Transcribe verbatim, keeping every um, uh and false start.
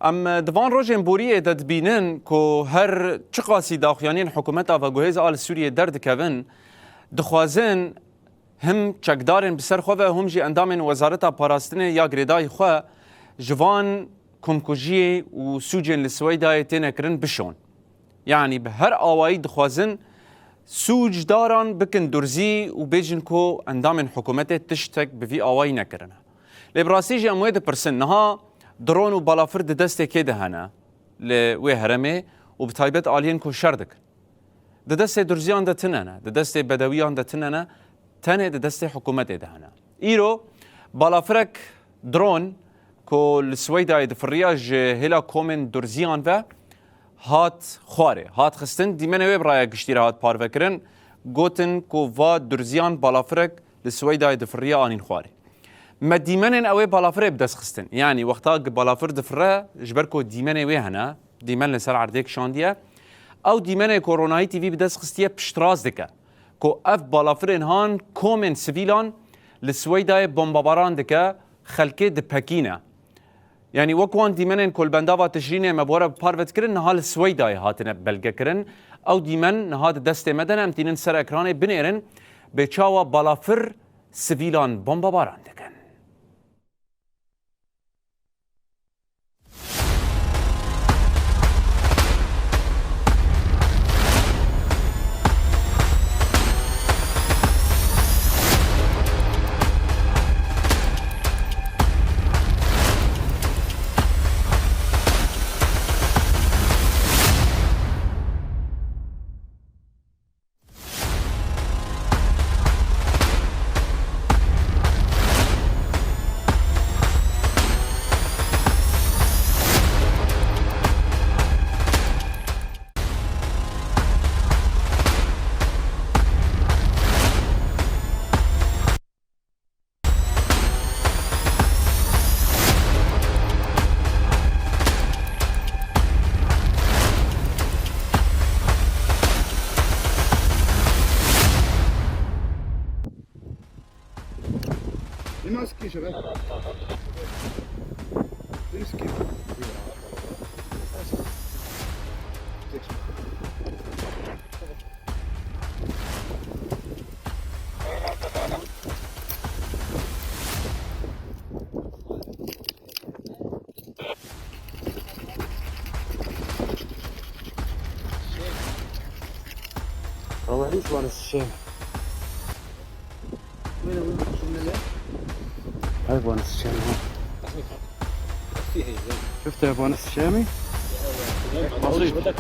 Em di van rojên boriyê de dibînin ku her çiqasî daxuyaniyên hikûmeta veguhêz a li Sûriyê derdikevin, dixwazin him çekdarên bi ser xwe ve him jî endamên Wezareta Parastinê ya girêdayî xwe ji van komkujiyê û sûcên li Siweydayê têne kirin bişon. Yanî bi her awayî dixwazin sûcdaran bikin durzî û bêjin ku endamên hikûmetê tiştek bi vî awayî nekirine. Lê bi rastî jî em wê dipirsin, niha dron û balafir di destê kê de hene li wê herêmê û bi taybet aliyên ku şer dikin? Di destê durziyan de tune ne, di destê bedewiyan de tune ne, tenê di destê hikûmetê de hene. Îro balafirek dron ku li Siweydayê difiriya ji hêla komên durziyan ve hat xwarê, hat xistin. Dîmenê wê bi raya giştî re hat parvekirin, gotin ku va durziyan balafirek li Siweydayê difiriya anîn xwarê. Me dîmenên ew ê balafirê bi dest xistin. Yanî wexta gi balafir difire, ji ber ku dîmenê wê hene, dîmen li ser erdê kişandiye, ew dîmenê ku Ronahî T V bi dest xistiye piştrast dike ku ev balafirên han komên sivîlan li Siweydayê bombebaran dike, xelkê dipekîne. Yanî wek wan dîmenên ku li bendava Tişrînê me bi we re parve dikirin, niha li Siweydayê hatine belgekirin. Ew dîmen niha di destê me de ne, em tînin ser ekranê binêrin bê çawa balafir sivîlan bombebaran dikin. Nimaski şebe. Nimaski. والله ليش وانا الشام؟ وين وين شو من هاي وانا الشام ها. شفت يا وانا الشامي؟ مصيبة.